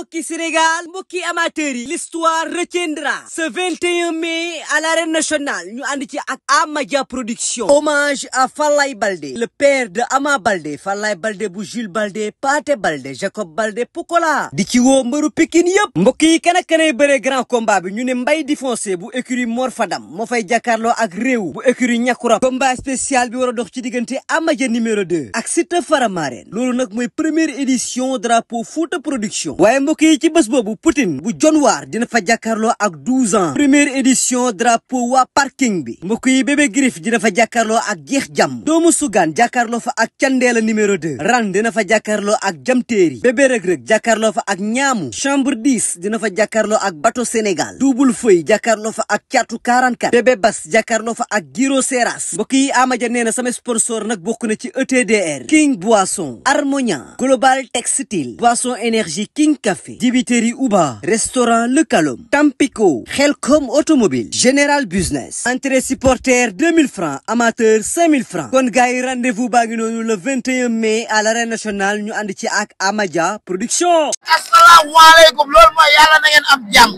mbokki Sénégal mbokki amateurs yi l'histoire retiendra ce 21 mai à l'arène nationale ñu ànd ci ak Amadia production hommage à Falaye Baldé le père de Ama Baldé Falaye Baldé bu Jules Baldé Pathé Baldé Jacob Baldé Pokola di ci woo mbëru Pikine yëpp mbokk yi kan ak kanay bëree grand combat bi ñu ne Mbaye di foncé bu écurie Mor Fadam moo fay jàkkaarloo ak réew bu écurie Ñakura combat spécial bi war a dox ci diggante Amadia numéro 2 ak Siteu Faramareen loolu nag mooy première édition drapeau Fouta production waaye mbokk yi ci bés boobu Poutine bu John Waar dina fa jàkkaarloo ak 12 ans première édition drapeau waa parking bi mbokk yi bébé Grif dina fa jàkkaarloo ak Jeex Jam doomu Sugaan jàkkaarloo fa ak Candeela numéro 2 Ran dina fa jàkkaarloo ak Jamteeri bébé Rëg Rëg jàkkaarloo fa ak Ñaamu chambre 10 dina fa jàkkaarloo ak Bato Sénégal double feuille jàkkaarloo fa ak Caatu 44 bébé Bas jàkkaarloo fa ak Giro Seras mbokk yi Amadia nee na sama sponsor nag bokk na ci ETDR King Boisson Harmonia Global Textile Boisson Énergie King Café Dibiteri Uba Restaurant Le Calom Tampico Xelcom Automobile Général Business entrée supporter 2000 francs amateur 5000 francs kon gars yi rendez-vous baa ngi noonu le 21 mai à l'arène nationale ñu ànd ci ak Amadia production. asalaamaaleykum loolu mooy yàlla na ngeen am jàmm.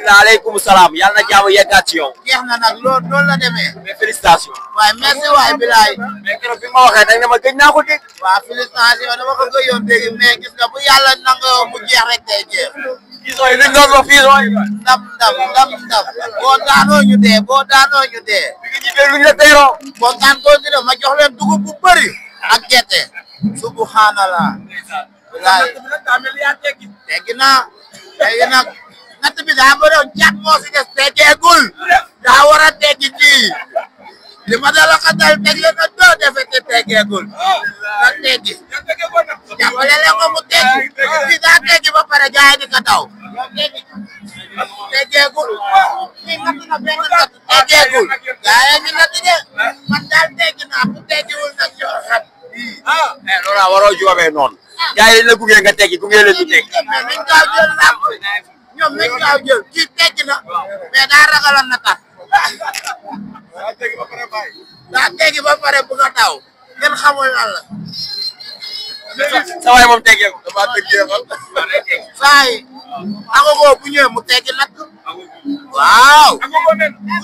waaleykum salaam yàlla na jàmm yeggaat ci yow. jeex na nag loolu noonu la demee. mais félicitations. waaye merci waay bilaay. mais keroog bi ma waxee nag ne ma gëj naa ko dégg. waaw félicitation dama ko gëjoon dégg mais gis nga bu yàlla nangoo mu jeex rek day jeex. gisoo yi luñ doon wax fii sooy. ndam. boo daanoo ñu dee boo daanoo ñu dee. bi nga jibee luñ la teeroo. kontaan ko si ma jox leen dugub bu bëri. ak gerte. subhanallah. bilaay teggi naa. léegi nag natt bi daa bëriwoon cat moo si des teggeegul. daa war a teggi ji. li ma dala xatal teg leen na doo defe te teggeegul. nga teggi. jàppale leen ko mu teggi. fii daa teggi ba pare jaay di ka daw. teggeegul. fii natt na benn natt teggeegul. gaa yi ñu natt de. man daal teggi naa bu teggiwul nag ñoo xam. mais loolu waroo joobee noonu. gars yi la gunge nga teggi gunge leen ñu teggi. mais nañ gaaw jël làmb ñoom nañ gaaw jël kii teggi na mais daa ragalan na tax daa teggi ba pare bu nga daw kenn xamul lan la. sa waay moom teggee ko. damaa teggeexal saa yi agogo bu ñëwee mu teggi nag waaw bu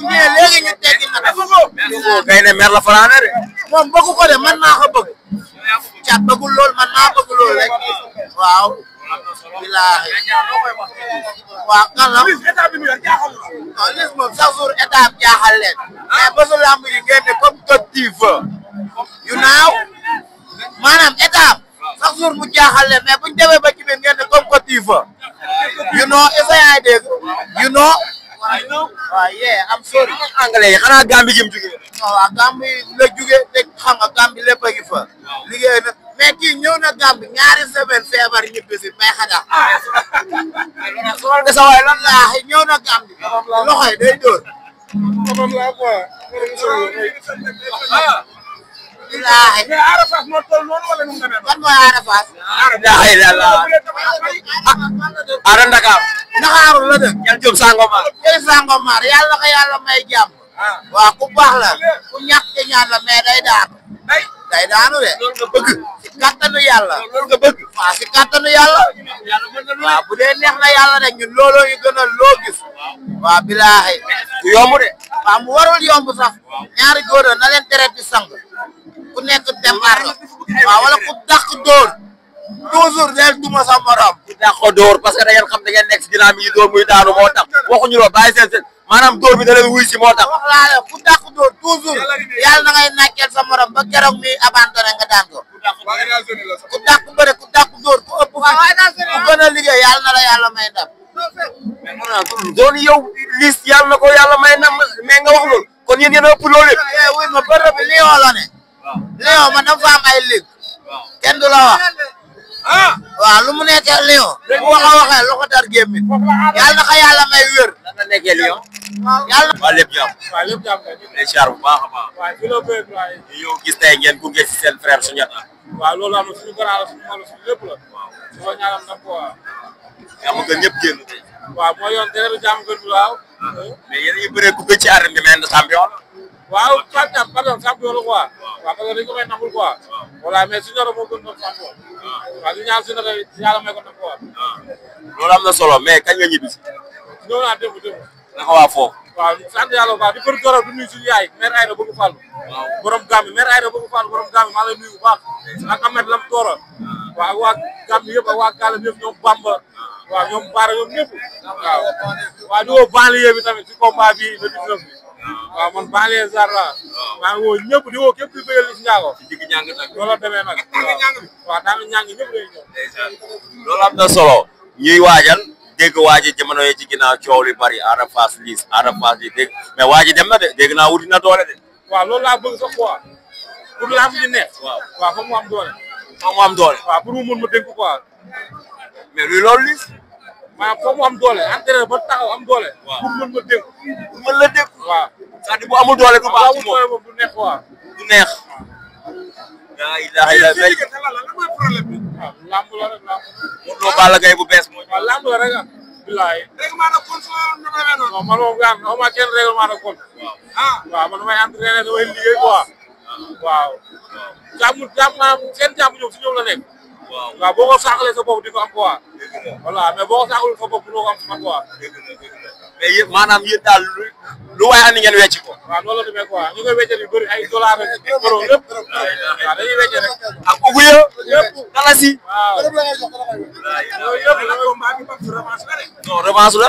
ñëwee léegi ñu teggi nag kay ne mer la fanaane de. moom bëggu ko de man maa ko bëgg cat bëggul lool man maa bëgg lool rek waaw bilaahi waaw kan la non lis moom chaque jour état jaaxal leen mais bésu lamb yi ngeen ne comme collectif yu naaw maanaam état chaque jour mu jaaxal leen mais buñ demee ba ci biir ngeen ne comme collectif you know essayé dégg you know waaw yeah am sorry anglais yi xanaa Gambie gi mu jógee. non waaw Gambie la jógee te xam nga Gambie lépp a ngi fa liggéey na mais kii ñëw na Gambie ñaari semaine feebar ñibbi si may xada soxal nga sa waay lan la. ñëw na Gambie loxo yi day dóor bilaahi mais Arafas moo toll noonu wala nu mu demee kan mooy Arafas Ara Ndakaar. Ndakaaru la dëkk Jal Diop Sangomar. jël Sangomar yàlla ko yàlla may jàmm waaw ku baax la ku ñàkk ci ñaan la mais day daanu day daanu de loolu nga bëgg. si kattanu yàlla loolu nga bëgg. waaw si kattanu yàlla waaw bu dee neex na yàlla rek ñun looloo ñu gënal loo gis waaw bilaahi du yomb de. waaw mu warul yomb sax ñaari góor na leen tere di sang ku nekk départ la waaw wala ku dàq dóor toujours del duma sa morom daa ko dóor parce que da ngeen xam da ngeen nekk si ginnaaw mi dóor muy daanu moo tax waxuñu loo bàyyi seen maanaam dóor bi da leen wuy si moo tax. wax laa la ku dàq dóor toujours yàlla na ngay nàcceel sa morom ba keroog mi abandonné nga daan ko ku dàq bëre ku dàq dóor ku ëpp ku gën a liggéey yàlla na la yàlla may ndam doon yow lis yàlla na ko yàlla may na mais nga wax loolu kon yéen yéen a ëpp loolu yëpp. wuy ma bërëb bi Lion la ne Lion man dafa am ay lig kenn du la wax waaw lu mu nekkee Lion bu waxee loxo dar gémmin yàlla na ko yàlla may wér lan la nekkee Lion. yàlla waa lépp jàmm. waaw lépp jàmm les chars bu baax a baax. waaw fi la bëgg waaye yow gis tey ngeen gunge si seen frère suñu at. waaw loolu am na suñu grand la suñu mag la suñu lépp la su ko ñaanal nag quoi yaa ma gën ñëpp génn tey. waaw mooy yoon dëgg jàmm gën bi waaw mais yéen a ngi bëree ku gën ci arène bi mais champion la. waaw Thiam pardon champion la quoi waaw parce que dañu ko koy nangul quoi voilà mais Junior moo gën doon champion waaw di ñaan Junior yàlla may ko nag quoi loolu am na solo mais kañ nga ñibbi si ñëw naa démb naka waa foofu waaw sant yàlla bu baax di bëri doro du nuyu suñu yaay mère Aïda bëgg Fall borom Gambie mère Aïda bëgg Fall borom Gambie maa lay nuyu bu baax ak Ahmed Lam Toora waaw waa Gambie yëpp ak waa Kalam yëpp ñoom Bamba waaw ñoom Baara ñoom ñëpp waaw waaw di woo banlieue bi tamit ci combat bi le 19 bi waaw man banlieue Zar la maa ngi woo ñëpp di woo képp kuy bëggal Liss Ndiago ci digg ñàng nag loolu la demee nag waaw daa ngi ñàng ñëpp lay ñëw loolu am na solo ñuy waajal dégg waaji jamono yi ci ginnaaw coow li bari Ada Fass Liss dégg mais waaji dem na de dégg naa wuti na doole de waaw loolu laa bëgg sax quoi pour lamb ji neex waaw foog mu am doole foog mu am doole waaw pour mu mën ma dénk quoi mais luy loolu Liss maanaam foog mu am doole entraîneur ba taxaw am doole pour mën ma dénk mën la dégg waaw c'est-à-dire bu amul doole du baax ci moom moom du neex quoi du neex yaa ilaha illa waaw lamb la rek lamb Modou Lo Balla Gaye bu bees moo waaw lamb la rek bilaay règlement de compte non man moom gaan xaw ma kenn règlement de compte waaw man damay entraîné damay liggéey quoi waaw jàmm maanaam seen jàmm ñoom si ñoom la nekk waaw boo ko sàqalee sa bopp di ko am quoi voilà mais boo ko sàqalul sa bopp doo ko am si man quoi mais yéen maanaam yéen daal lu waay andi ngeen wecc ko waaw loolu la demee quoi ñu koy weccee yu bëri ay dollars ak euro lépp waaw dañuy weccee rek ak ugu ya lépp dalasi waaw yooyu yëpp la non revanche la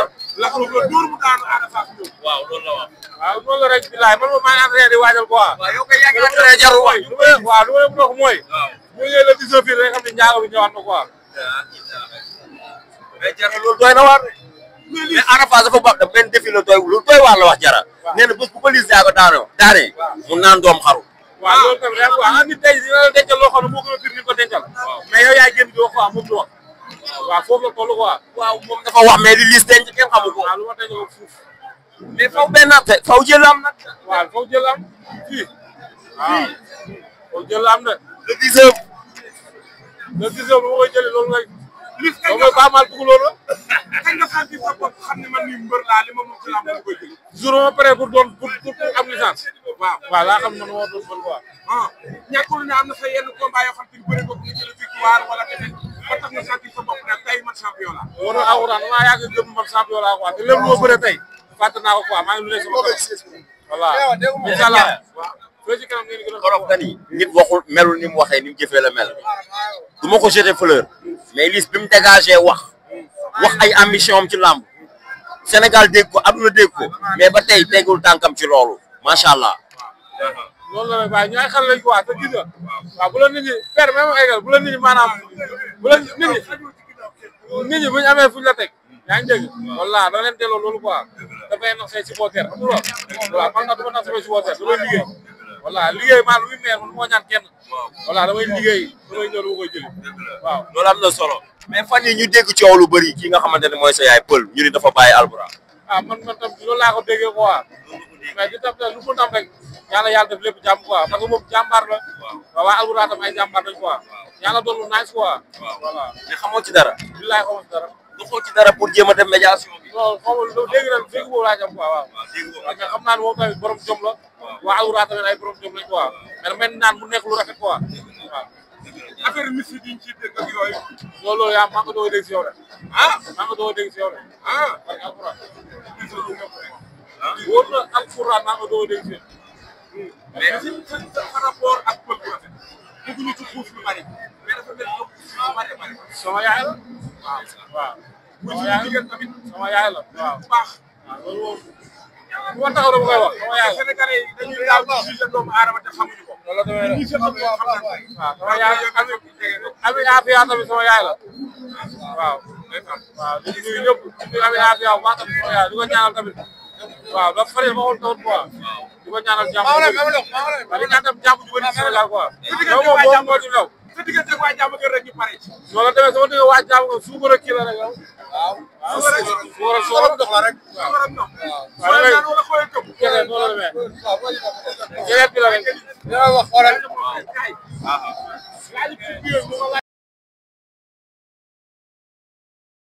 waaw loolu la wax waaw loolu la rek bilaay man moom maa ngi entraîné di waajal quoi waaw yow kay yaa ngi entraîné jarul waay waaw lu ma leen wax mooy bu ñëwee le 19 fii rek xam ne njaago bi ñëwaat na quoi mais jarul loolu doy na waar mais Ada Fass dafa baax dafa benn défi la doy lu doy waar la wax jara nee na bés bu ko Liss Ndiago daanee mun naan doom xaru waaw loolu tamit rek waaw nit tey dina la dencal loo xam ne moo gën a bir ni ko dencal mais yow yaay génn di wax quoi moom du wax waaw foofu la toll quoi waaw moom dafa wax mais li Liss denc kenn xamu ko waaw lu ma denc ko fuuf mais faw benn te faw jël am nag waaw faw jël am fii waaw faw jël am de le 19 le 19 lu ma koy jëlee loolu ngay Liss kañ nga pas mal bëgg loolu kañ nga xam sa bopp xam ne man mii mbër laa li ma moom ci lamb la koy jël jour ma pare pour doon pour am licence waaw laa xam ne man moo doon bëri quoi ñàkkul ne am na sa yenn combat yoo xam te ni bëri nga ko nga jël victoire wala keneen ba tax nga sentir sa bopp ne tey man champion la war na awuraan damaa yàgg gëm man champion laa quoi te lépp lu ma bëre tey fàtte naa ko quoi maa ngi lu nekk sama kanam voilà incha allah foo ci kanam ngeen gën a xorof dani nit waxul melul ni mu waxee ni mu jëfee la mel du ma ko jeter fleur mais Liss bi mu dégagé wax ay ambition am ci làmb Sénégal dégg ko aduna dégg ko mais ba tey tegul tànkam ci loolu macha allah loolu la rek waaye ñooy xale lañ quoi te gis nga waaw bu la nit ñi per même égal bu la nit ñi maanaam bu la nit ñi bu ñu amee fuñ la teg yaa ngi dégg walla da leen delloo loolu quoi dafay nax say supporter xam nga voilà man nag du ma nax samay supporter damay liggéey voilà liggéey maa lu muy meer man moo ñaan kenn voilà damay liggéey damay ñëw lu ma koy jëli waaw loolu am na solo mais fan yi ñu dégg coow lu bëri ki nga xamante ne mooy sa yaay pël ñu ni dafa bàyyi Albourakh man tam loolu laa ko déggee quoi mais di tam lu mu tam rek yàlla def lépp jàmm quoi parce que moom jàmbaar la waaw waa Albourakh tam ay jàmbaar lañ quoi yàlla doon lu nice quoi voilà mais xamoo ci dara billaay xamoo ci dara doxoo ci dara pour jéem a def médiation bi non xaw ma dégg boobu laa jam quoi waaw mais xam naa ne moom tamit borom jom la waa Albourakh tamit ay borom jom lañ quoi mais mel naan mu nekk lu rafet quoi waaw affaire mystique yi ñu ciy dégg ak yooyu loolu yaa maa ngi ko doon dégg si yow de maa ngi ko doon dégg si yow de parce que Alxuraan wóor na Alxuraan maa ngi ko doon dégg si yow mais par rapport ak pël bu rafet bëgguñu ci xuus lu bari mais dafa mel ni lu bari sama yaay la waaw bu ci jigéen tamit sama yaay la waaw bu baax waaw loolu moom bu ma taxaw dama koy wax sama yaay la Sénégalais yi dañuy gaaw di jugé doomu aadama te xamuñu ko loolu la demee ñi xam nañ waaw sama yaay Ami Afia tamit sama yaay la waaw waaw di nuyu ñëpp di nuyu Ami Afia bu baax tamit sama yaay di ko ñaanal tamit waaw dafa fari ma xool tawut quoi di ko ñaanal jàmm waaw di ñaan tam jàmm ju bëri Sénégal quoi yow moom moo ci law sa diggante waa jàmm gën rek ñu pare ci noonu la demee sama digg waa jàmm nga suukar ak kii la rek yow suukar dox la rek waaw waaw naan wala xoolee këpp keneen noonu la demee keneen bi la rek wax xoolal